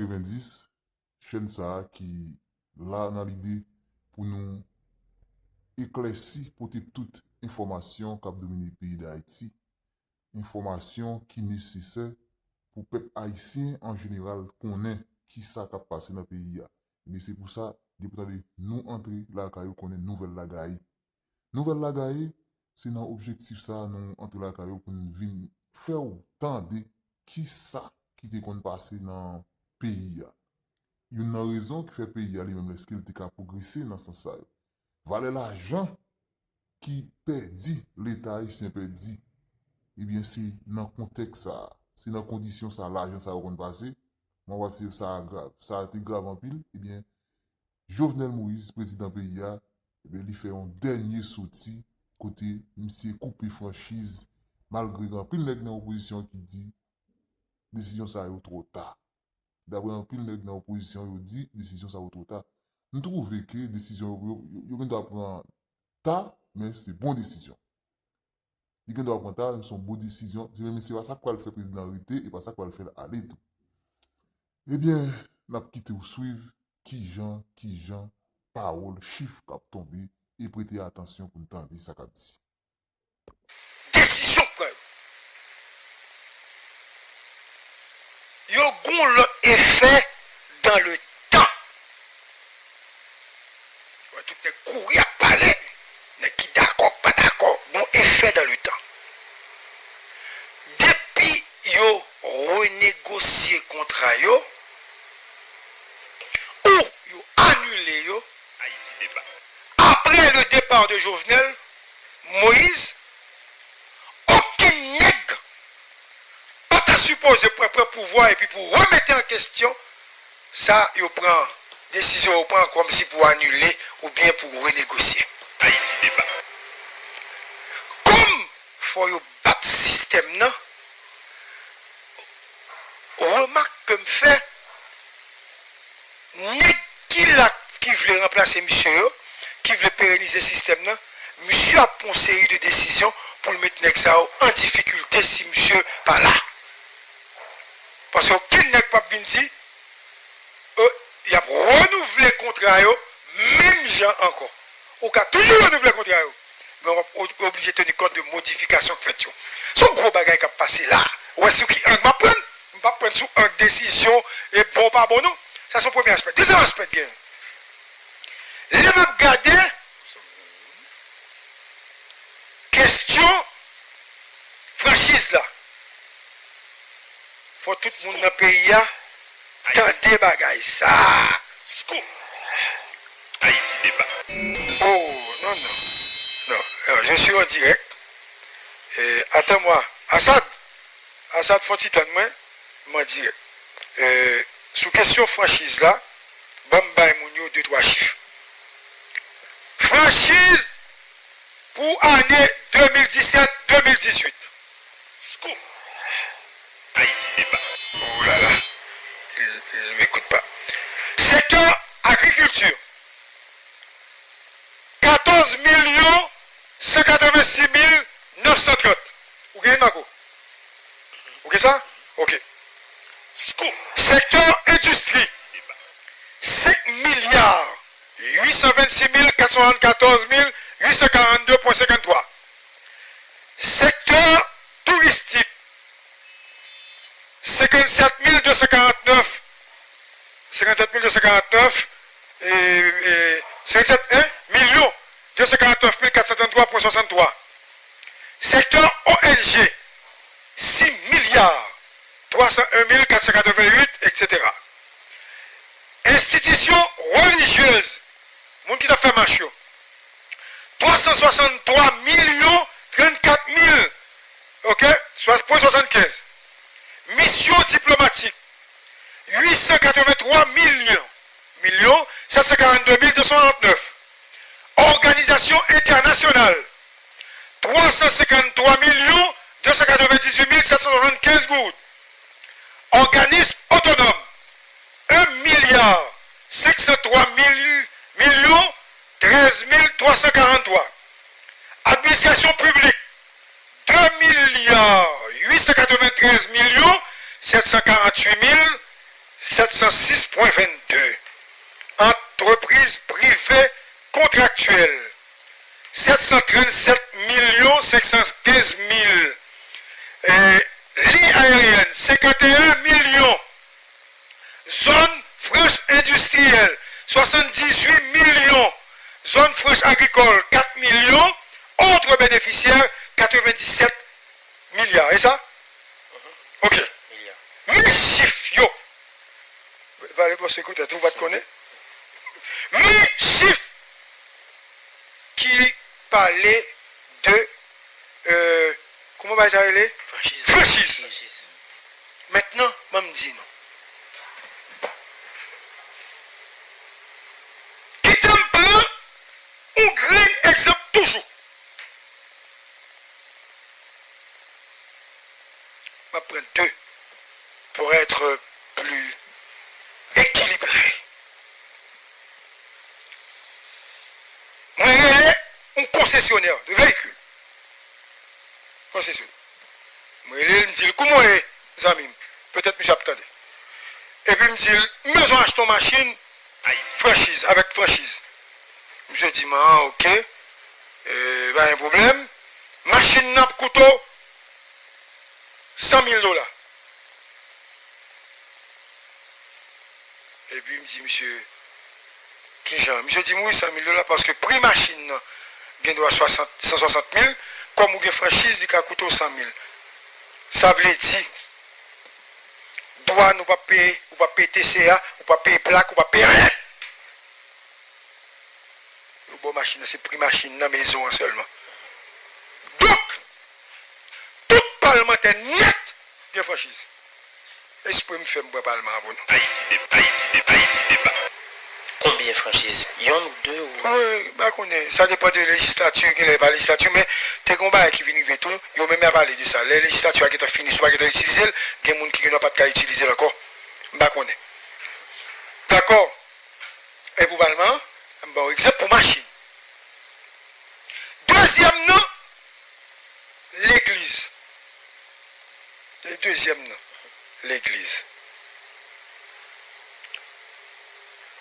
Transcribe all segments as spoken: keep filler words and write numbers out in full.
katrevendis, chèn sa a ki la nan lide pou nou eklèsi, pote tout enfòmasyon k ap domine peyi Dayiti, enfòmasyon ki nesesè pou pèp ayisyen an jeneral konnen kisa k ap pase nan peyi a. Ebyen, se pou sa, depi w tande nou antre lakay ou, konnen nouvèl la gaye. Nouvèl la gaye, se nan objektif sa a nou antre lakay ou pou n vin fè w tande kisa ki te konn pase nan peyi a. Youn nan rezon ki fè peyi a li menm lèske l te ka pwogrese nan sans sa yo. Valè lajan ki pèdi, Leta ayisyen pèdi, ebyen, se nan kontèks sa a, se nan kondisyon sa a, lajan sa yo konn pase. Mwen wè se sa a grav. Sa a te grav anpil. Ebyen, Jovenel Moïse, prezidan peyi a, ebyen, li fè yon dènye soti kote misye koupe franchiz, malgre gen anpil nèg nan opozisyon ki di desizyon sa yo twò ta. Daprè anpil nèg nan opozisyon, yo di desizyon sa yo twò ta. M twouve ke desizyon yo, yo, yo, yo gendwa pran ta, men se bon desizyon. Li gendwa pran ta, se yon bon desizyon. Men se pa sa k pral fè prezidan an rete, e pa sa k pral fè l ale tou. Ebyen, n ap kite w swiv kijan, kijan pawòl, chif k ap tonbe, e prete atansyon pou n tande sa k ap di. Desizyon k pran yo. Yo gen yon lòt efè dan le tan. Wè tout nèg kouri ap pale, nèg ki dakò, k pa dakò, gen yon efè dan le tan. Depi yo renegosye kontra yo, ou yo anile yo, apre le départ de Jovenel Moïse, okenn nèg pa ta sipoze pran, pran pouvwa epi pou remete an kesyon sa yo pran, desizyon yo pran kòmsi pou anile oubyen pou renegosye. Ayiti deba. Kòm fò yo bat sistèm nan, remak ke m fè, nèg ki la ki vle ranplase misye yo, ki vle perenize sistèm nan, misye ap pran yon seri de desizyon pou l met nèg sa yo an difikilte si misye pa la. Paske okenn nèg p ap vin di, e, y ap renouvle kontra yo menm jan ankò. Ou ka toujou renouvle kontra yo, men w ap o- oblije teni kont de modifikasyon k fèt yo. Se yon gwo bagay k ap pase la. Ou wè sou ki ang m ap pran? M p ap pran sou ang desizyon e bon pa bon non. Sa se yon premye aspè. Dezyèm aspè k genyen. Lè m ap gade kesyon franchiz la, fò tout moun nan peyi a tande bagay sa. Scoop! Haïti débat. Oh, non, non. Non, euh, je suis en direct. Euh, attends-moi. Assad, Assad, fò ti tann mwen, m an dirèk. Euh, sou kesyon franchiz la, ban m bay moun yo de twa chif. Franchiz pou ane de mil disèt de mil dizuit. Scoop! Haïti débat. Oh là là, il, il ne m'écoute pas. Sektè agrikilti, katòz milyon san katrevensis mil nèf san trant. Ou gen Marco? Ou gen sa? Ok. Scoop! Sektè endistri, senk milya uit san vennsis mil kat san swasannkatòz mil uit san karannde pwen senkanntwa. Sektè touristik, senkannsèt mil de san karantnèf, senkannsèt mil de san karantnèf, e, e, senkannsèt, en, milyon de san karantnèf mil kat san tranntwa pwen swasanntwa. Sektè O N G, sis milya twa san en mil kat san katreventuit, etsetera. Enstitisyon relijyez, moun ki t ap fè mach yo, twa san swasanntwa milyon trannkat mil, ok, swa- pwen swasankenz. Misyon diplomatik, uit san katrevenntwa milyon, milyon sèt san karannde mil de san karantnèf. Òganizasyon entènasyonal, twa san senkanntwa milyon de san katrevendizuit mil sèt san swasankenz goud. Òganis otonòm, en milya senk san twa mil milyon trèz mil twa san karanntwa. Administrasyon piblik, de milya uit san katreventrèz milyon sèt san karantuit mil sèt san sis pwen vennde, antrepriz prive kontraktyèl, sèt san trannsèt milyon senk san kenz mil, e, liy ayeryèn, senkanteyen milyon, zòn franch endistriyèl, swasanndizuit milyon, zòn franch agrikòl, kat milyon, otre benefisyè, katrevendisèt milya, e sa? Ok. Men chif yo. Vale pase kout tèt ou pa t konnen. Men chif ki pale de, euh, kòman bagay sa rele? Franchiz. Franchiz. Franchiz. Mentnan, ban m di nou. Kite m pran yon grenn egzanp toujou. M ap pran de pour être plus équilibré. Mwen rele yon konsesyonè de veyikil. Konsesyonè. Mwen rele l, m di l, "Kouman w ye, zanmi m?" Petèt misye ap tande. Epi m di l, "M bezwen achte yon machin franchiz, avèk franchiz." Misye di m, "Ah, ok. E, pa gen pwoblèm. Machin nan ap koute w san mil dola." Epi m di misye, "Kijan?" Misye di m, "Wi, san mil dola, paske pri machin nan gen dwa swasant, san swasant mil, kòm ou gen franchiz, li ka koute w san mil. Sa vle di, dwàn ou p ap peye, ou p ap peye T C A, ou p ap peye plak, ou p ap peye anyen." Yo ba w machin nan, se pri machin nan, mezon an sèlman. Donk, tout palmantè nèt gen franchiz. Espre m fè m pran palman an pou nou. Ayiti de, Ayiti de, Ayiti deba. Konbyen franchiz? Yonn ou de ou? Wi, m pa konnen. Sa depann de lejislati, genlè e pa lejislati, men te gen yon bagay ki vin rive tou. Yo menm y a pale de sa. Lè lejislati a gentan fini, si w pa gentan itilize l, gen moun ki gendwa pa t ka itilize l ankò. M pa konnen. Dakò? E pou palman an, m ba w egzanp pou machin. Dezyèm nan, legliz. E dezyèm nan, legliz.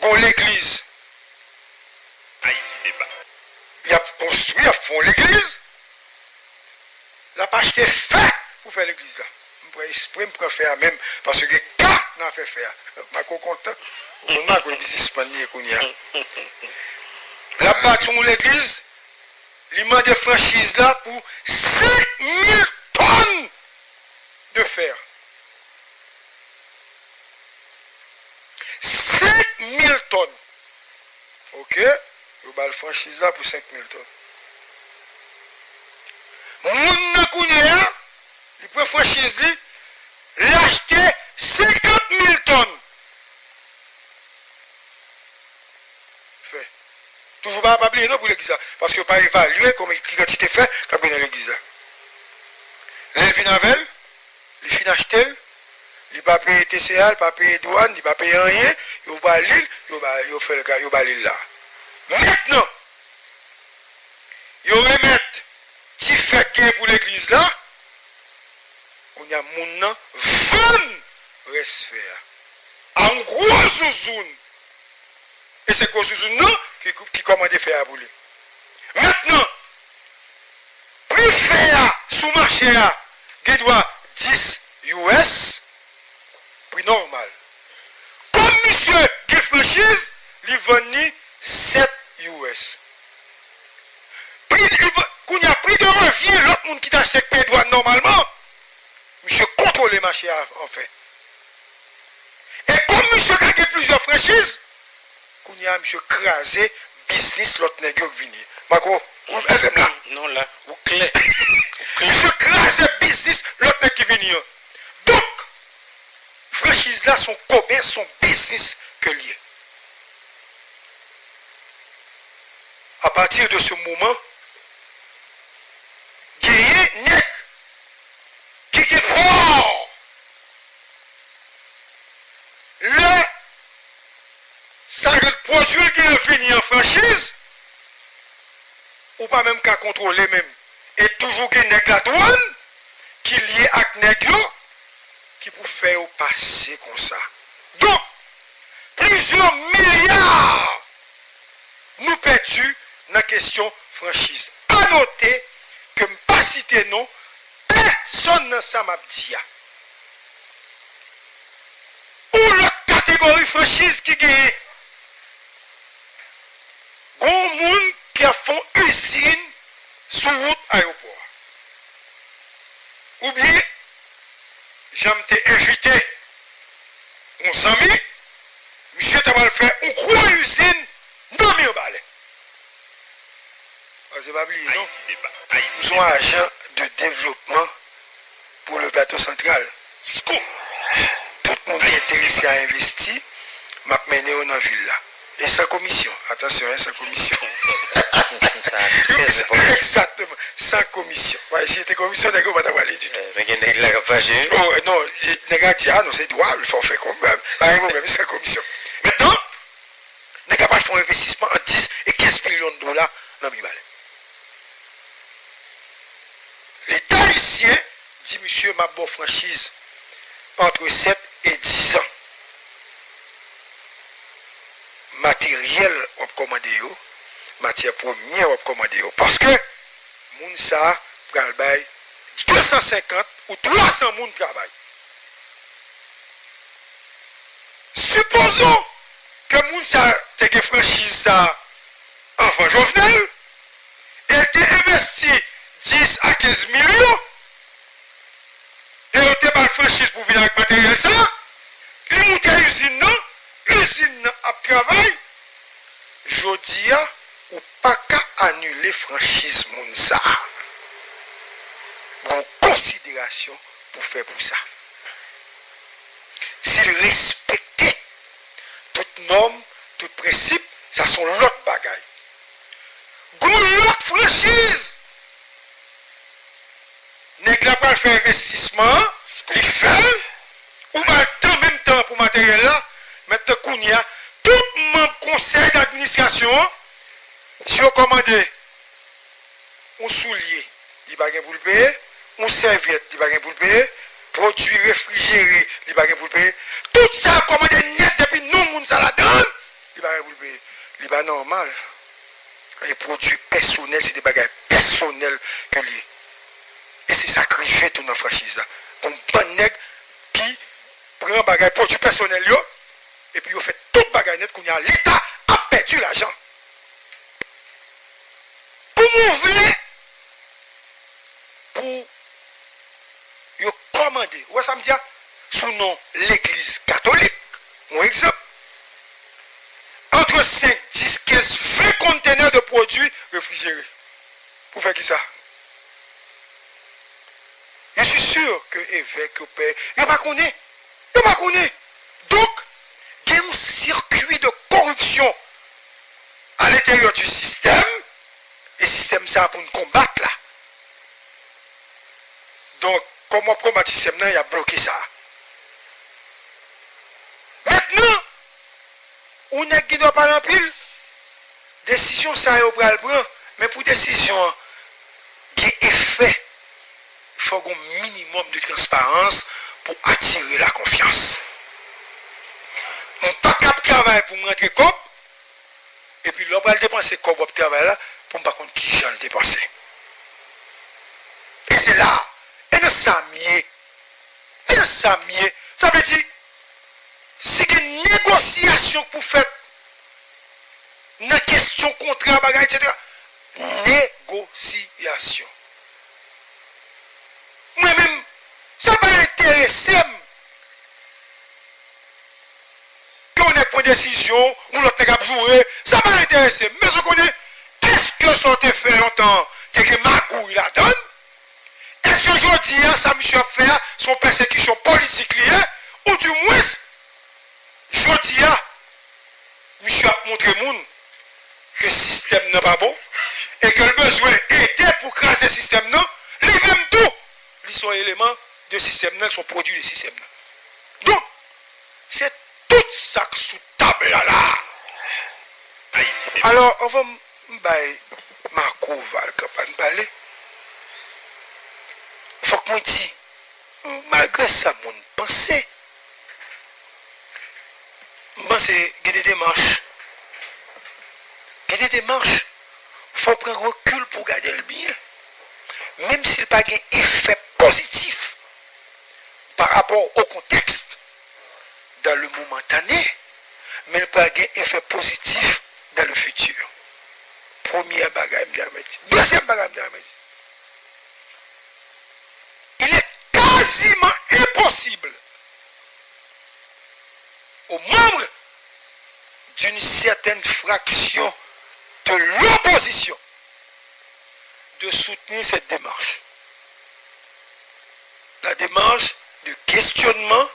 Gon legliz. Ayiti deba. Y ap konstwi, y ap fè yon legliz. L ap achte fè pou fè legliz la. M pran espre, m pran fè a menm, paske gen ka nan afè fè a. Mako kontan. Ou konn Mako e biznismann li ye kounye a. L ap bati yon legliz, li mande franchiz la pou senk mil tòn de fè. Senk mil tòn. Ok? Yo ba l franchiz la pou senk mil tòn. Moun nan kounye a, li pran franchiz li, l achte senkant mil tòn. Fè. Toujou pa, pa bliye non pou legliz la, paske yo pa evalye kòman, ki kantite fè k ap gen nan legliz la. Lè l vin avè l, li fin achte l, li pa peye T C A, li pa peye dwàn, li pa peye anyen, yo ba li l, yo ba, yo fè l, yo ba li l la. Mentnan, yo remèt ti fè k gen pou legliz la, kounye a moun nan vann rès fè a. A yon gwo zouzoun. E se gwo zouzoun nan ki, ki kòmande fè a pou li. Mentnan, pri fè a sou mache a gen dwa dis U S, pri nòmal. Kòm misye gen franchiz, li vann li sèt U S. Pri, li va-, kounye a, pri de revyen lòt moun ki t achte k peye dwàn nòmalman, misye kontwole mache a anfen. E kòm misye ka gen plizyè franchiz, kounye a misye kraze biznis lòt nèg yo k vini. Mako, ou, èske m la? Non, la, ou klè. Ou klè. Misye kraze biznis lòt nèg ki vini an. Donk, franchiz la se yon komès, se yon biznis ke l ye. A pati de se moman, genyen nèg ki gen pò. Lè sa gen pwodui l genyen vini an franchiz, ou pa menm ka kontwole menm. E toujou gen nèg ladwàn ki lye ak nèg yo ki pou fè yo pase konsa. Donk, plizyè milya nou pèdi nan kesyon franchiz. A note ke m pa site non pèsonn nan sa m ap di a. Yon lòt kategori franchiz ki genyen, gon moun ki ap fè yon izin sou wout ayewopò a. Oubyen, jan m te envite yon zanmi, misye ta pral fè yon gwo izin nan Mibalè. Paske pa bliye non, m se yon ajan de devlopman pou le Plato Santral. Tout moun ki enterese a envesti, m ap mennen yo nan vil la. E san komisyon. Atansyon, hein, san komisyon. Sa trè enpòtan. Egzakteman. San komisyon. Paske si te komisyon, nèg yo pa t ap pale ditou. Men gen nèg la k ap fache, wi. Oh, non, e, nèg la di, a non, se dwa, fò w fè konbyen. Pa gen pwoblèm, san komisyon. Mentnan, nèg la pral fè yon envestisman ant dis e kenz milyon dola nan Mibalè. Leta ayisyen di misye, m ap ba w franchiz antre sèt e dizan. Materyèl w ap kòmande yo, matyè premyè w ap kòmande yo. Paske moun sa a pral bay de san senkant ou twa san moun travay. Sipozon ke moun sa a te gen franchiz sa a anvan Jovenel, e l te envesti dis a kenz milyon, e yo te ba l franchiz pou vin avèk materyèl sa a, li moute izin nan, izin nan ap travay, jodi a, ou pa ka anile franchiz moun sa a. Gon konsiderasyon pou fè pou sa. Si l respekte tout nòm, tout prensip, sa se yon lòt bagay. Gon lòt franchiz. Nèg la pral fè envestisman an, li fè l, ou ba l tan, menm tan pou materyèl la. Mentnan kounye a, tout manm konsèy dadministrasyon an, si yo kòmande yon soulye, li pa gen pou l peye, yon sèvyèt, li pa gen pou l peye, pwodui refrijere, li pa gen pou l peye. Tout sa yo kòmande nèt depi non moun sa ladan l, li pa gen pou l peye. Li pa nòmal. E pwodui pèsonèl, se de bagay pèsonèl ke l ye. E se sa k rive tou nan franchiz la. Gon bann nèg ki pran bagay pwodui pèsonèl yo, epi yo fè tout bagay nèt, kounye a Leta ap pèdi lajan. Kòman w vle pou yo kòmande, ou wè sa m di a, sou non legliz katolik, yon egzanp, antre senk, dis, kenz, ven kontenè de pwodui refrijere. Pou fè kisa? Je suis sûr que evèk yo pè, yo pa konnen. Yo pa konnen. Donk, gen yon sirkui de koripsyon à l'intérieur du système, e sistèm sa a pou n konbat la. Donk, kòman w ap konbat sistèm nan, y ap bloke sa a. Mentnan, yon nèg gen dwa pale anpil, desizyon sa yo pral pran, men pou desizyon an gen efè, fò gon minimòm de transparans pou atire la konfyans. M pa kab travay pou m rantre kòb, epi lè w pral depanse kòb w ap travay la, pou m pa konn kijan l depanse. E se la, e nan sa m ye, e nan sa m ye. Sa vle di, si gen negosyasyon k pou fèt nan kesyon kontra, bagay, etsetera, negosyasyon. Mwen menm, sa pa enterese m ke yon nèg pran desizyon, yon lòt nèg ap joure, sa pa enterese m. Men sa w konnen, èske sa w te fè lontan te gen magouy ladan l? Èske jodi a, sa misye ap fè a, se yon pèsekisyon politik li ye? Oudimwens, jodi a, misye ap montre moun ke sistèm nan pa bon e ke l bezwen ede pou kraze sistèm nan, li menm tou, li se yon eleman de sistèm nan, li se yon pwodui de sistèm nan. Donk, se tout sa k sou tab la la. Ayiti. Alò, anvan m bay Marco Val kanpay pale, fòk mwen di, malgre sa moun panse, M panse gen de demach. Gen de demach, fò w pran rekil pou w gade l byen. Menm si l pa gen efè pozitif pa rapò o kontèks, dans le momentané, men l pral gen efè pozitif dans le futur. Premyè bagay m ta renmen di. Dezyèm bagay m ta renmen di. Il est quasiment impossible aux membres d'une certaine fraction de l'opposition de soutenir cette démarche. La démarche de questionnement,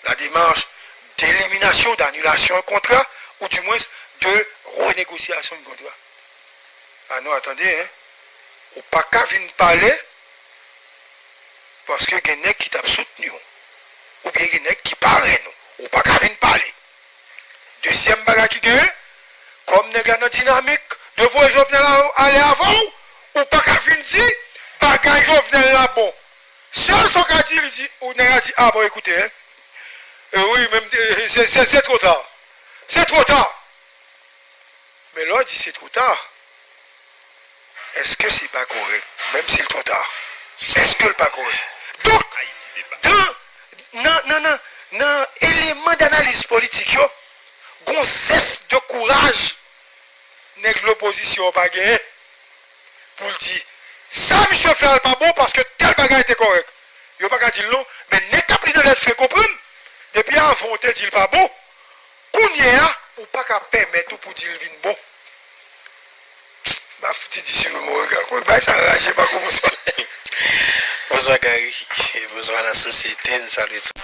la démarche d'élimination, d'annulation de contrat, ou du moins de renégociation de contrat. Ah non, attendez, hein. Ou pa ka vin pale paske gen nèg ki t ap soutni w, oubyen gen nèg ki pa renmen w. Ou pa ka vin pale. Dezyèm bagay ki genyen, kòm nèg la nan dinamik de voye Jovenel a- ale avan w, ou pa ka vin di bagay Jovenel la bon. Sèl sa w ka di, li di, ou nèg la di, ah bon, écoutez, hein, euh, oui, men, euh, c'est, c'est, c'est trop tard. C'est trop tard. Men lè w di c'est trop tard, èske se pa kòrèk, menm si l twò ta? Èske l pa kòrèk? Donk, dan, nan, nan, nan, nan eleman danaliz politik yo, gon zès de kouraj nèg lopozisyon an pa genyen pou l di, sa misye fè a l pa bon paske tèl bagay te kòrèk. Yo pa ka di l non, men nèg k ap li nan lèt fè konprann, depi avan w te di l pa bon, kounye a, ou pa ka pèmèt ou pou di l vin bon. M ap ti di suivre mon regard. Kòm bagay sa raje pa kòmansman. Bonswa Gary, e bonswa lasosyete, n salye tout.